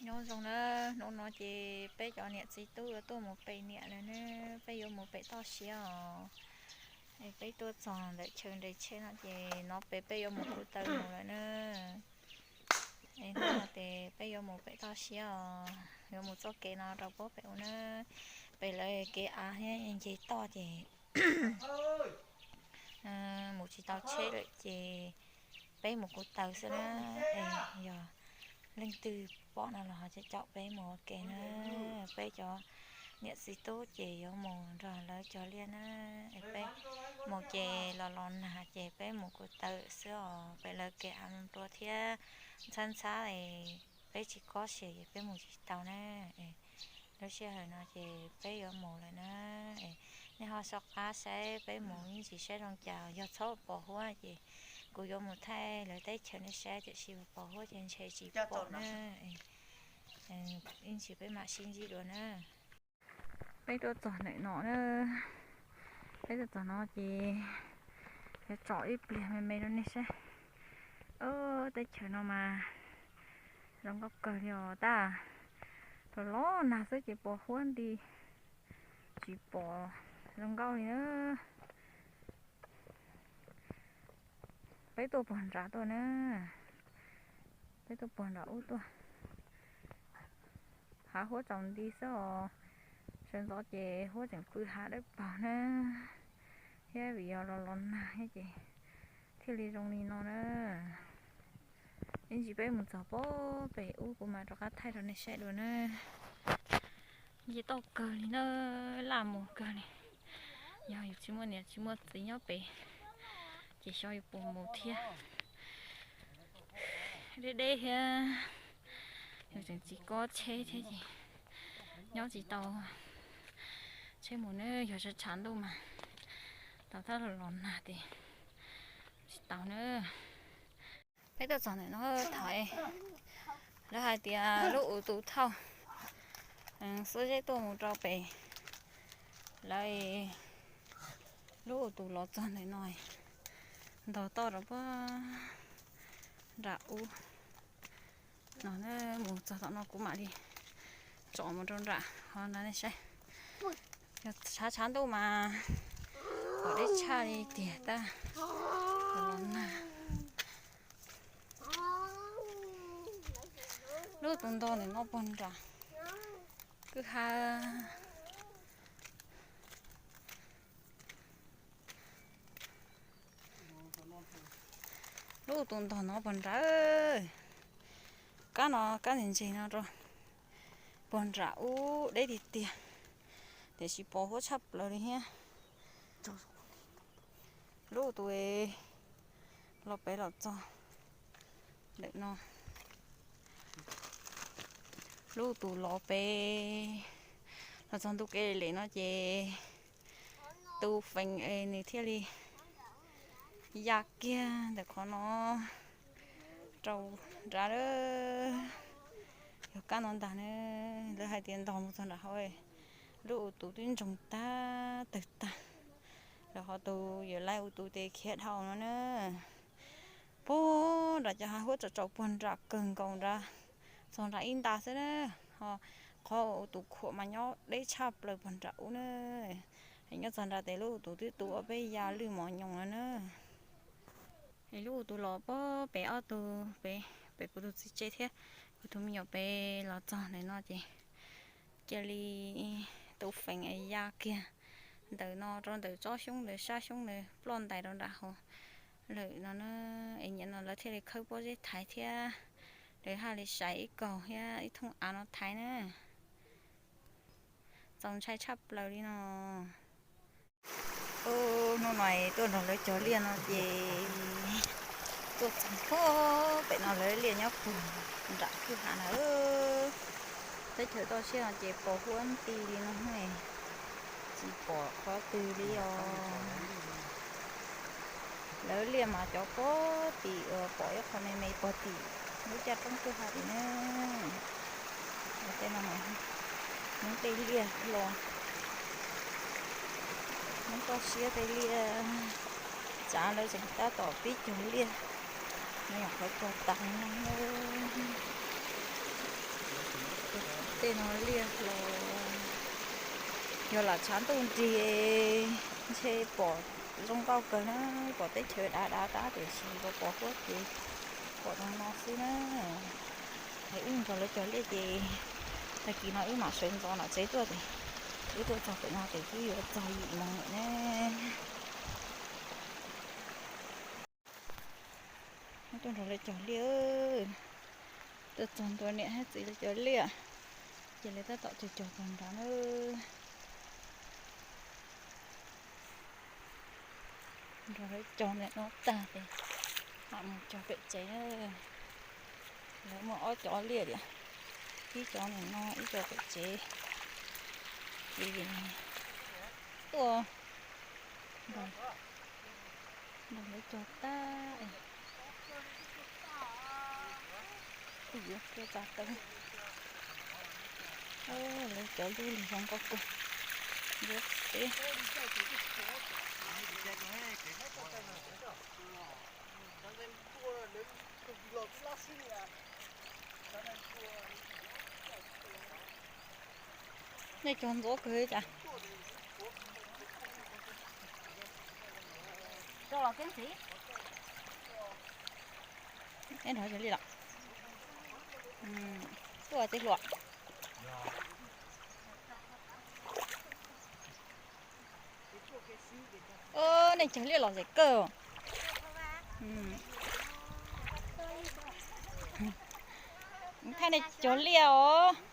Nyob zoo na, hnub no ces peb cov niam txiv tub yuav tuaj mus pem niam lawm na, peb yuav mus pem toj siab os. Es peb tuaj txog ntawm chaw nres tsheb no ces no pem peb yuav mus kuv taw mus lawm na. Es hnub no ces peb yuav mus pem toj siab os, yuav mus txoj kev no rau puag pem ub na. Pem lawv kev av thiab ncig toj ces mus tsis tau tsheb lawm ces peb mus kuv taw xwb na. Es yog leej twg pom no los ho caum peb mus ua ke na. Peb cov niam txiv tub ces yuav mus nrog lawv cog liaj na. Es peb mus ces los los nag ces peb mus kuv taw xwb os. Pem lawv kev av nplua thiab ntxhab ntxhab es peb tsis kob siab es peb mus tsis tau na. Lub sij hawm no ces peb yuav mus lawm na. Nej ho soj qab saib peb mus ib ntsis saib zoo cas, yog txhob pos huab ces kuv yuav mus thaij lawv teb chaws nej saib, tiam sis pos huab ces ntshe tsis pom na. Ib ntsis peb mam sib ntsib dua na. Peb tuaj txog ntawm no na, peb tuaj txog no ces yuav tsom ib pliag me me rau nej saib. Teb chaws no mas zoo nkauj kawg li os, tab los los nag xwb ces pos huab nti, tsis pom zoo nkauj li na. Peb tuaj puag nram tuaj na, peb tuaj puag nram ub tuaj. Hav huab tsaus nti xwb os, sawv ntxov ces huab tseem pw hav dawb paug na, thiab vim yog los los nag thiab ces thiaj li zoo li no na. Ib ntsis peb mus txog puag pem ub kuv mam rov qab thaij rau nej saib dua na. Nce toj kawg li na, laj mus kawg li. Yog yus tsis muaj niam tsis muaj txiv nyob pem ces xyov yus puas mus thiab. Deb deb thiab, yus tseem tsis kob tsheb thiab ces nyob tsis tau tsheb mus na. Yog tshav tshav ntuj mas tau, tab los los nag ces tsis tau na. Peb tuaj txog ntawm no thaum lawv hais tias lub u tus thauj xwb zeb tuaj mus rau pem lawv, lub u tus los txog ntawm no, ntog toj rau puag nram ub no. Mus txog tom no kuv mam li tsom mus rau nram ho nrad nej saib. Yog tshav tshav ntuj mas pom deb tshaj li tiag tab los nag. Lub tus ntog ntawm no puag nram kwj ha. Lub tus ntog no puag nram, kab no kab ntse ntse no rau puag nram ub deb tiag tiag, tiam sis pos huab tshaj plaws li thiab. Lub tus los pem los txog ntawm no, lub tus los pem los txog ntu kev lem no ces tus feem es nws thiaj li ya kiag ntawm qhov no rau nrad lawm. Yog kab no ntag na, lawv hais tias ntog mus txog nram hauv, lub u tus twb ntsoog tag tawg tag. Lawv ho tus yawm laib u tus tes khiav dhau no na. Puag nram cov hav huab tsaus tsaus puag nram kawg nkaus nrad, txog nram ib nta xwb na. Ho qhov u tus khuam mas nyob deb tshaj plaws puag nram ub na. Es nyob txog nrad tes lub u tus twb tu ua peb ya lwj mos nyoos no na. Es lub u tus los puag pem ob tug pem, pem kuv tus txiv tsev thiab kuv tus me nyuam pem los txog ntawm no ces cia li tus feem ya kiag ntawm no rau ntawm tsob xyoob ntawd, sab xyoob ntawd ploj ntais rau nram hauv lawm no na. Es nyiam no lawv thiaj li khawb pob zeb thaiv thiab, lawv haj li sai ib kaug thiab ib thooj av no thaiv na. Txaus ntshai tshaj plaws li no. Hnub no tuaj nrog lawv cog liaj no ces tuaj txog puag pem no lawv liaj nyob puag nram kwj ha na. Teb chaws toj siab no ces pos huab nti li no, tsis pom qhov twg li os. Lawv liaj mas cov puag tim uas pom ib qho me me puag tim lub caj roob kwj ha tim na. Tej no mas Hmoob tej liaj los, Hmoob toj siab tej liaj, tsav lawv tseem tab tom pib cog liaj, nws yog qhov cog tas no. Tej no liaj hlo, yog lam tshav ntuj nrig ntshe pom zoo nkauj kawg na, pom teb chaws dav dav tab tiam sis pom huab ces pom zoo no xwb na. Es wb nrog lawv cog liaj ces tag kis no wb mam sawv ntxov tom tsev tuaj ces wb tuaj txog pem no ces twb yuav txog yim moos lawm ne. Tuaj nrog lawv cog liaj, tuaj txog ntua niam thiab txiv lawv cog liaj, ces lawv tab tom cog cog tag nrad na. Nrog lawv cog ntawm no tag ces mam mus cog pem tsev na. Lawv muaj ob cov liaj tiag, ib cov ntawm no ib cov pem tsev. Ces tuaj nrog lawv cog tag es kuj yuav kiag tsa teeb. Lawv cov lub li zoo nkauj kawg. Yuav peb Nej cog ntxov kawg li cas? Neb nrog cog liaj los? Tuaj txiv hluas. Nej cog liaj los zem kawg. Thaij nej cog liaj os.